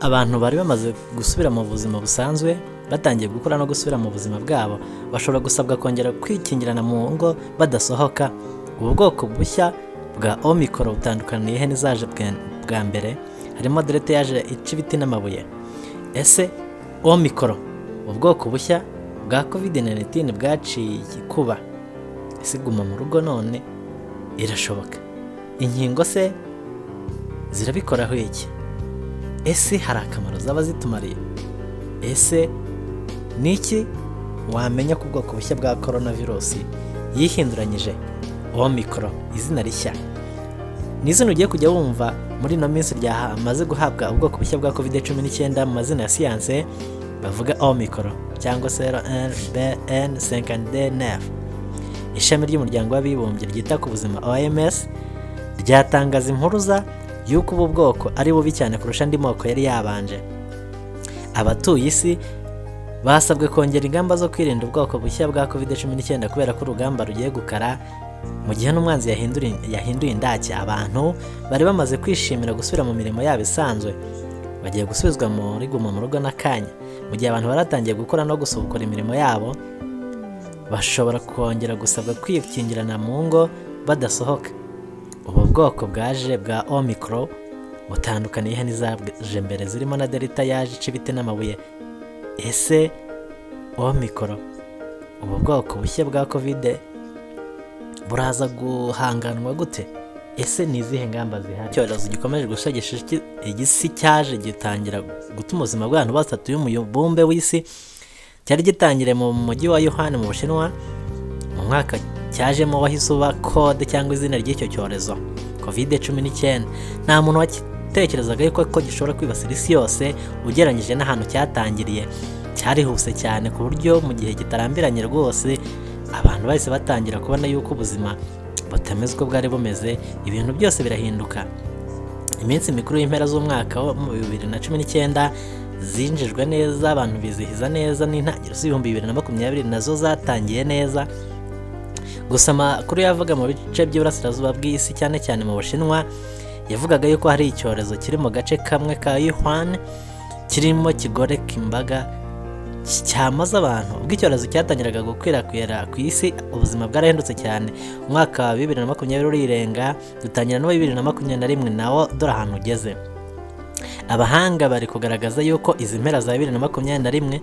Abantu bari bamaze gusubira mu buzima busanzwe, batangiye gukora no gusubira mu buzima bwabo, bashobora gusabwa kongera kwikingirana mu ngo badasohoka. Ubu bwoko bushya bwa Omicron butandukaniye he n'izaje bwa mbere, harimo Delta yaje ica ibiti n'amabuye? Ese Omicron, ubwoko bushya bwa COVID 19 bwaciye igikuba? Ese guma mu rugo none irashoboka? Inkingo se zirabikoraho iki? Ese hari akamaro zaba zitumariye? Ese ni iki wamenya ku bwoko bushya bwa korona virusi yihinduranyije, Omicron? Izina rishya ni izina ugiye kujya wumva muri ino minsi ryamaze guhabwa ubwoko bushya bwa COVID 19. Mu mazina ya siyanse bavuga Omicron cyangwa se BN 59. Ishami ry'Umuryango w'Abibumbye ryita ku buzima, OMS, ryatangaza impuruza y'uko ubu bwoko ari bubi cyane kurusha andi moko yari yabanje. Abatuye isi basabwe kongera ingamba zo kwirinda ubwoko bushya bwa COVID 19 kubera ko urugamba rugiye gukara mu gihe n'umwanzi yahinduye indake. Abantu bari bamaze kwishimira gusubira mu mirimo yabo isanzwe bagiye gusubizwa muri guma mu rugo n'akanya. Mu gihe abantu baratangiye gukora no gusubukura imirimo yabo, bashobora kongera gusabwa kwikingirana mu ngo badasohoka. Ubu bwoko bwaje bwa Omicron butandukaniye he n'izaje mbere, zirimo na Delta yaje ica ibiti n'amabuye? Ese Omicron, ubu bwoko bushya bwa COVID, buraza guhanganwa gute? Ese ni izihe ngamba zihari? Icyorezo gikomeje gushegesha igisi cyaje gitangira gutuma ubuzima bw'abantu batuye umubumbe w'isi. Cyari gitangiriye mu mujyi wa Wuhan mu Bushinwa. Mu mwaka cyajemo wahise uba kode cyangwa izina ry'icyo cyorezo, COVID 19. Nta muntu watekerezaga yuko ko gishobora kwibasira isi yose ugereranyije n'ahantu cyatangiriye. Cyarihuse cyane ku buryo mu gihe kitarambiranye rwose abantu bahise batangira kubona yuko ubuzima butameze uko bwari bumeze, ibintu byose birahinduka. Iminsi mikuru y'impera z'umwaka wo mu 2019 zinjijwe neza, abantu bizihiza neza, n'intangiriro z'ibihumbi 2020 nazo zatangiye neza. Gusa amakuru yavuga mu bice by'iburasirazuba bw'isi, cyane cyane mu Bushinwa, yavugaga yuko hari icyorezo kiri mu gace kamwe ka Wuhan kirimo kigoreka imbaga, cyamaze abantu. Ubwo icyorezo cyatangiraga gukwirakwira ku isi, ubuzima bwarahindutse cyane. Umwaka wa 2020 urirenga, dutangira n'uwa 2021, nawo dore ahantu ugeze. Abahanga bari kugaragaza yuko izi mpera za 2021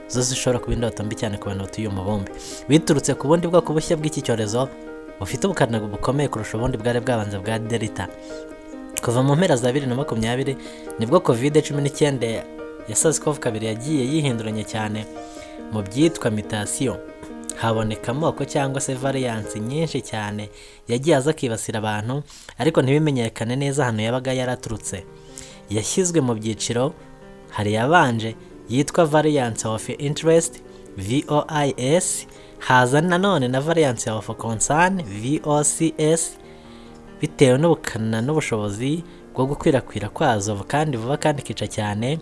zo zishobora kuba indoto mbi cyane ku bantu batuye umubumbe, biturutse ku bundi bwoko bushya bw'iki cyorezo bufite ubukana bukomeye kurusha ubundi bwari bwabanze bwa Delta. Kuva mu mpera za 2020 nibwo COVID 19 ya SARS-CoV 2 yagiye yihinduranya cyane mu byitwa mutation, haboneka amoko cyangwa se variants nyinshi cyane yagiye aza akibasira abantu, ariko ntibimenyekane neza ahantu yabaga yaraturutse. Yashyizwe mu byiciro. Hari yabanje yitwa variants of interest, VOIs, haza nanone na variants of concern, VOCs, bitewe n'ubukana n'ubushobozi bwo gukwirakwira kwazo kandi vuba kandi ikica cyane.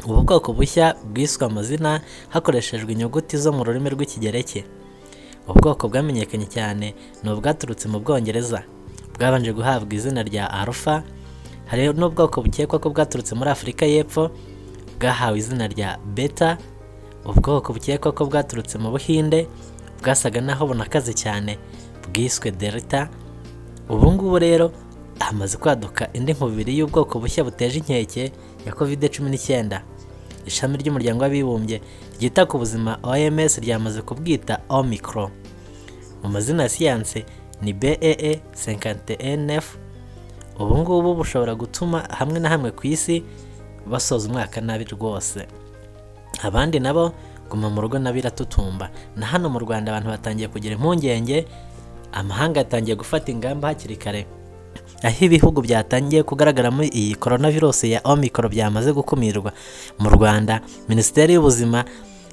Ubu bwoko bushya bwiswe amazina hakoreshejwe inyuguti zo mu rurimi rw'Ikigereki. Ubwoko bwamenyekanye cyane ni ubwaturutse mu Bwongereza, bwabanje guhabwa izina rya Alpha. Hari n'ubwoko bukekwa ko bwaturutse muri Afurika y'Epfo, bwahawe izina rya Beta. Ubwoko bukekwa ko bwaturutse mu Buhinde bwasaga naho bunakaze cyane, bwiswe Delta. Ubu ngubu rero hamaze kwaduka indi nkubiri y'ubwoko bushya buteje inkeke ya COVID 19. Ishami ry'Umuryango w'Abibumbye ryita ku buzima, OMS, ryamaze kubwita Omicron. Mu mazina ya siyanse ni BEE 51. Ubu ngubu bushobora gutuma hamwe na hamwe ku isi basoza umwaka nabi rwose, abandi nabo guma mu rugo nabo iratutumba. Na hano mu Rwanda abantu batangiye kugira impungenge. Amahanga yatangiye gufata ingamba hakiri kare. Aho ibihugu byatangiye kugaragaramo iyi coronavirus ya Omicron byamaze gukumirwa. Mu Rwanda, Minisiteri y'Ubuzima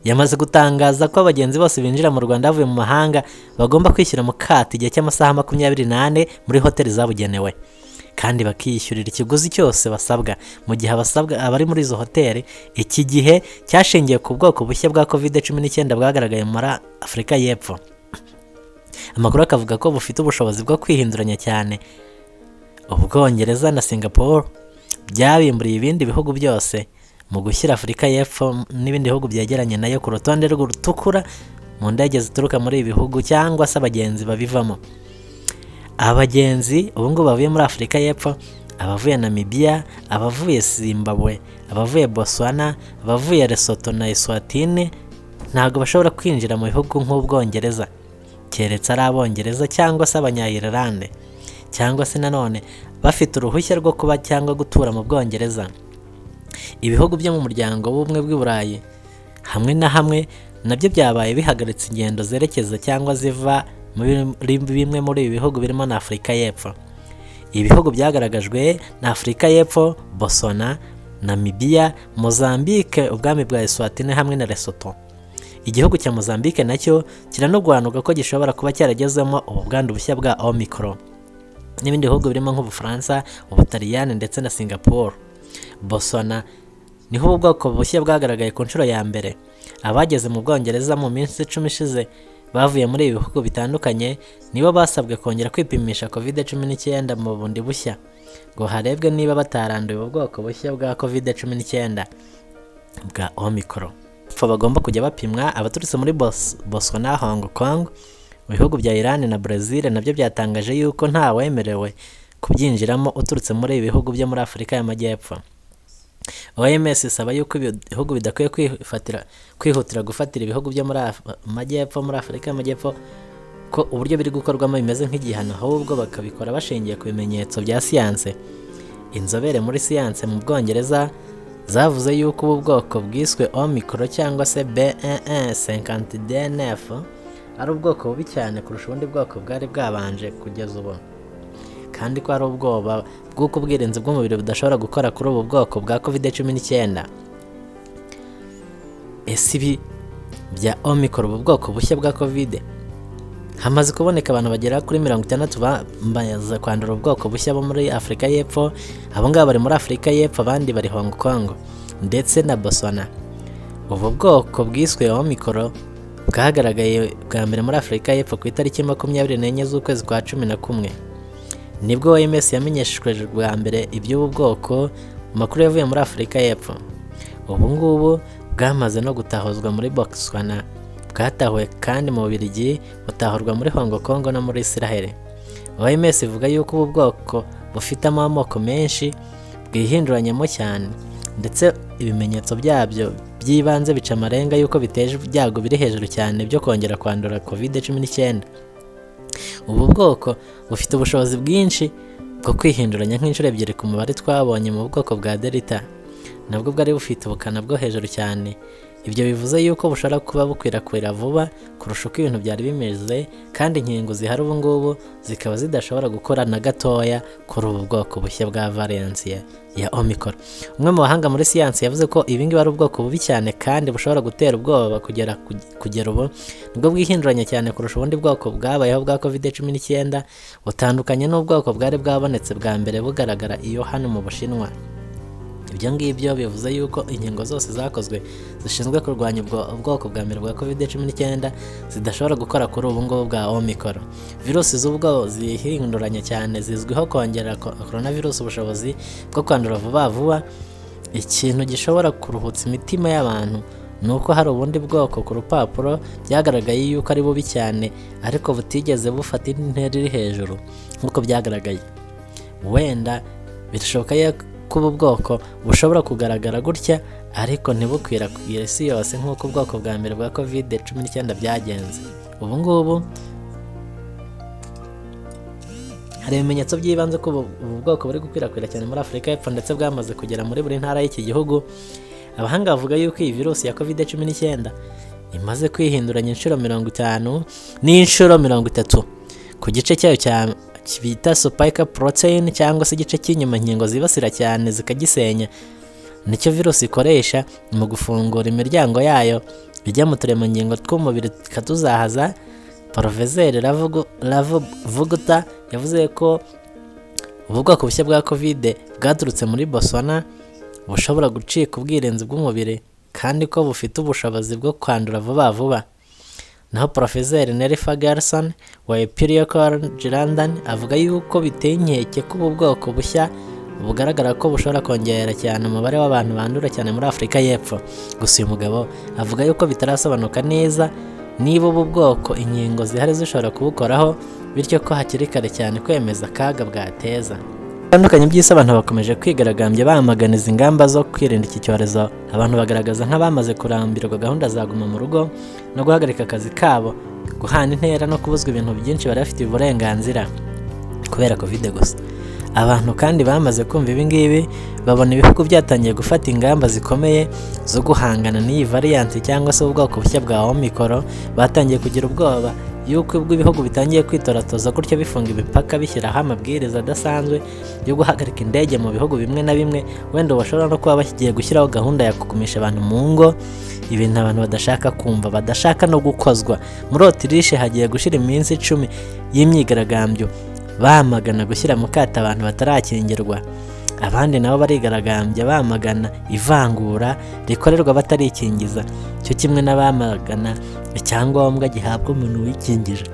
yamaze gutangaza ko abagenzi bose binjira mu Rwanda bavuye mu mahanga bagomba kwishyira mu kato igihe cy'amasaha 24 muri hoteli zabugenewe, kandi bakiyishyurira ikiguzi cyose basabwa mu gihe abasabwa abari muri izo hoteli. Iki gihe cyashingiye ku bwoko bushya bwa COVID 19 bwagaragaye muri Afurika y'Epfo, amakuru akavuga ko bufite ubushobozi bwo kwihinduranya cyane. Ubwongereza na Singapore Byabimburiye ibindi bihugu byose mu gushyira Afurika y'Epfo n'ibindi bihugu byegeranye nayo ku rutonde rutukura mu ndege zituruka muri ibi bihugu cyangwa se abagenzi babivamo. Abagenzi ubu ngubu bavuye muri Afurika y'Epfo, abavuye Namibia, abavuye Zimbabwe, abavuye Botswana, abavuye Lesotho na Eswatini ntabwo bashobora kwinjira mu bihugu nk'Ubwongereza, keretse ari Abongereza cyangwa se Abanya-Ireland, cyangwa se nanone bafite uruhushya rwo kuba cyangwa gutura mu Bwongereza. Ibihugu byo mu muryango w'ubumwe bw'i Burayi hamwe na hamwe nabyo byabaye bihagaritse ingendo zerekeza cyangwa ziva muri bimwe muri ibi bihugu birimo na Afurika y'Epfo. Ibihugu byagaragajwe na Afurika y'Epfo, Botswana, Namibia, Mozambique, ubwami bwa Eswatini hamwe na Lesotho. Igihugu cya Mozambique nacyo kiranugwanugwa ko gishobora kuba cyaragezemo ubu bwandu bushya bwa Omicron. N'ibindi bihugu birimo nk'Ubufaransa, Ubutaliyani ndetse na Singapore. Botswana niho ubu bwoko bushya bwagaragaye ku nshuro ya mbere. Abageze mu Bwongereza mu minsi 10 ishize bavuye muri ibi bihugu bitandukanye nibo basabwe kongera kwipimisha COVID-19 mu bundi bushya ngo harebwe niba bataranduye ubu bwoko bushya bwa COVID-19 bwa Omicron. Bagomba kujya bapimwa abaturutse muri Botswana, Hong Kong. Mu bihugu bya Iran na Brazil nabyo byatangaje yuko nta wemerewe kubyinjiramo uturutse muri ibi bihugu byo muri Afurika y'Amajyepfo. OMS isaba yuko ibihugu bidakwiye kwihutira gufatira ibihugu byo muri Amajyepfo, muri Afurika y'Amajyepfo, ko uburyo biri gukorwamo bimeze nk'igihano, ahubwo bakabikora bashingiye ku bimenyetso bya siyanse. Inzobere muri siyanse mu Bwongereza zavuze yuko ubu bwoko bwiswe Omicron cyangwa se B1.1.59 ari ubwoko bubi cyane kurusha ubundi bwoko bwari bwabanje kugeza ubu, kandi ko ari ubwoba bw'uko ubwirinzi bw'umubiri budashobora gukora kuri ubu bwoko bwa COVID-19. Ese ibi bya Omicron, ubu bwoko bushya bwa Covid, hamaze kuboneka abantu bagera kuri 60 bamaze kwandura ubwoko bushya bo muri Afurika y'Epfo. Abo ngabo bari muri Afurika y'Epfo, abandi bari Hong Kong ndetse na Botswana. Ubu bwoko bwiswe Omicron bwagaragaye bwa mbere muri Afurika y'Epfo ku itariki 24 z'ukwezi kwa 11. Nibwo OMS yamenyeshejwe bwa mbere iby'ubu bwoko mu makuru yavuye muri Afurika y'Epfo. Ubu ngubu bwamaze no gutahuzwa muri Botswana, bwatahuwe kandi mu Bubiligi, butahurwa muri Hong Kong no muri Israel. OMS ivuga yuko ubu bwoko bufitemo amoko menshi, bwihinduranyamo cyane, ndetse ibimenyetso byabyo by'ibanze bica amarenga yuko biteje ibyago biri hejuru cyane byo kongera kwandura COVID-19. Ubu bwoko bufite ubushobozi bwinshi bwo kwihinduranya nk'inshuro 2 ku mubare twabonye mu bwoko bwa Delta, nabwo bwari bufite ubukana bwo hejuru cyane. Ibyo bivuze yuko bushobora kuba bukwirakwira vuba kurusha uko ibintu byari bimeze, kandi inkingo zihari ubu ngubu zikaba zidashobora gukora na gatoya kuri ubu bwoko bushya bwa variant ya Omicron. Umwe mu bahanga muri siyansi yavuze ko ibi ngibi ari ubwoko bubi cyane kandi bushobora gutera ubwoba kugera ubu, nibwo bwihinduranya cyane kurusha ubundi bwoko bwabayeho bwa COVID-19, butandukanye n'ubwoko bwari bwabonetse bwa mbere bugaragara iyo hano mu Bushinwa. Ibyo ngibyo bivuze yuko inkingo zose zakozwe zishinzwe kurwanya ubwoko bwa mbere bwa COVID-19 zidashobora gukora kuri ubu ngubu bwa Omicron. Virusi z'ubwo zihinduranya cyane zizwiho kongerera coronavirus ubushobozi bwo kwandura vuba vuba. Ikintu gishobora kuruhutsa imitima y'abantu ni uko hari ubundi bwoko ku rupapuro byagaragaye yuko ari bubi cyane, ariko butigeze bufata intera iri hejuru nk'uko byagaragaye. Wenda birashoboka ko ubu bwoko bushobora kugaragara gutya, ariko ntibukwirakwire isi yose nk'uko ubwoko bwa mbere bwa COVID-19 byagenze. Ubu ngubu hari ibimenyetso by'ibanze ko ubu bwoko buri gukwirakwira cyane muri Afurika y'Epfo, ndetse bwamaze kugera muri buri ntara y'iki gihugu. Abahanga bavuga yuko iyi virusi ya COVID-19 imaze kwihinduranya inshuro 50 n'inshuro 30 ku gice cyayo cya bita spike protein, cyangwa se igice cy'inyuma inkingo zibasira cyane zikagisenya. Nicyo virusi ikoresha mu gufungura imiryango yayo ijya mu turemangingo tw'umubiri ikatuzahaza. Porofeseri Ravuguta yavuze ko ubu bwoko bushya bwa Covid bwaturutse muri Botswana bushobora gucika ubwirinzi bw'umubiri, kandi ko bufite ubushobozi bwo kwandura vuba vuba. Naho Porofeseri Nelly Gerson wa Imperial College London avuga yuko biteye inkeke ko ubu bwoko bushya Bugaragara ko bushobora kongera cyane umubare w'abantu bandura cyane muri Afurika y'Epfo. Gusa uyu mugabo avuga yuko bitarasobanuka neza niba ubu bwoko inkingo zihari zishobora kubukoraho, bityo ko hakiri kare cyane kwemeza akaga bwateza. Bitandukanye by'isi, abantu bakomeje kwigaragambya bamagana izi ngamba zo kwirinda iki cyorezo. Abantu bagaragaza nk'abamaze kurambirwa gahunda za guma mu rugo no guhagarika akazi kabo, guhana intera no kubuzwa ibintu byinshi bari bafitiye uburenganzira kubera Covid gusa. Abantu kandi bamaze kumva ibi ngibi, babona ibihugu byatangiye gufata ingamba zikomeye zo guhangana n'iyi variant cyangwa se ubwoko bushya bwa Omicron, batangiye kugira ubwoba yuko ubwo ibihugu bitangiye kwitoratoza gutyo, bifunga imipaka, bishyiraho amabwiriza adasanzwe yo guhagarika indege mu bihugu bimwe na bimwe, wenda bashobora no kuba bagiye gushyiraho gahunda ya kugumisha abantu mu ngo, ibintu abantu badashaka kumva, badashaka no gukozwa. Muri Autriche hagiye gushira iminsi 10 y'imyigaragambyo bamagana gushyira mu kato abantu batarakingirwa. Abandi nabo barigaragambya bamagana ivangura rikorerwa batarikingiza, cyo kimwe n'abamagana icyangombwa gihabwa umuntu wikingije.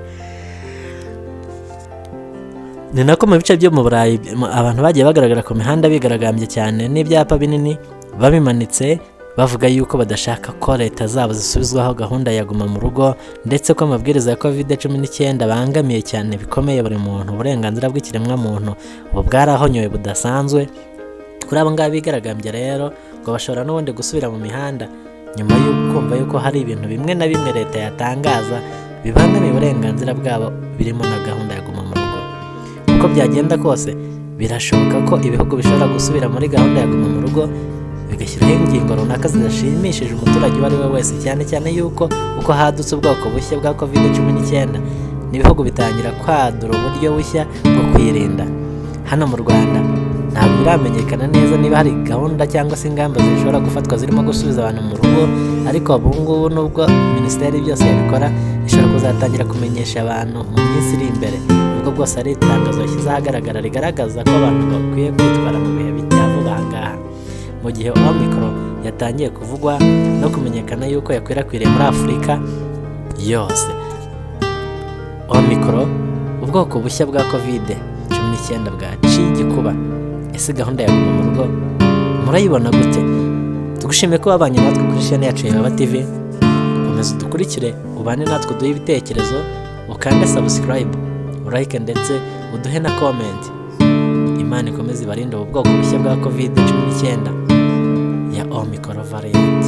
Ni nako mu bice byo mu Burayi abantu bagiye bagaragara ku mihanda bigaragambye cyane n'ibyapa binini babimanitse, bavuga yuko badashaka ko leta zabo zisubizwaho gahunda ya guma mu rugo, ndetse ko amabwiriza ya Covid-19 bangamiye cyane bikomeye buri muntu. Uburenganzira bw'ikiremwamuntu ubu bwarahonyowe budasanzwe. Kuri abo ngabo bigaragambya rero, ngo bashobora n'ubundi gusubira mu mihanda nyuma yo kumva yuko hari ibintu bimwe na bimwe leta yatangaza bibangamiye uburenganzira bwabo, birimo na gahunda ya guma mu rugo. Uko byagenda kose, birashoboka ko ibihugu bishobora gusubira muri gahunda ya guma mu rugo, bigashyiraho ingingo runaka zidashimishije umuturage uwo ari we wese, cyane cyane yuko uko hadutse ubwoko bushya bwa Covid-19 n'ibihugu bitangira kwadura uburyo bushya bwo kwirinda. Hano mu Rwanda ntabwo biramenyekana neza niba hari gahunda cyangwa se ingamba zishobora gufatwa zirimo gusubiza abantu mu rugo, ariko ubu ngubu nubwo minisiteri byose yabikora, ishobora kuzatangira kumenyesha abantu mu minsi iri imbere, nubwo bwose ari itangazo yashyize ahagaragara rigaragaza ko abantu bakwiye kwitwara mu bihe bya vuba aha ngaha, mu gihe Omicron yatangiye kuvugwa no kumenyekana yuko yakwirakwiriye muri Afurika yose. Omicron, ubwoko bushya bwa Covid-19 bwaciye igikuba. Ese gahunda ya guma mu rugo murayibona gute? Tugushimiye ko wabanye natwe kuri chaîne yacu ya Baba TV. Komeza udukurikire, ubane natwe, uduhe ibitekerezo, ukande subscribe, like ndetse uduhe na comment. Imana ikomeze ibarinde ubu bwoko bushya bwa Covid-19 ya Omicron variant.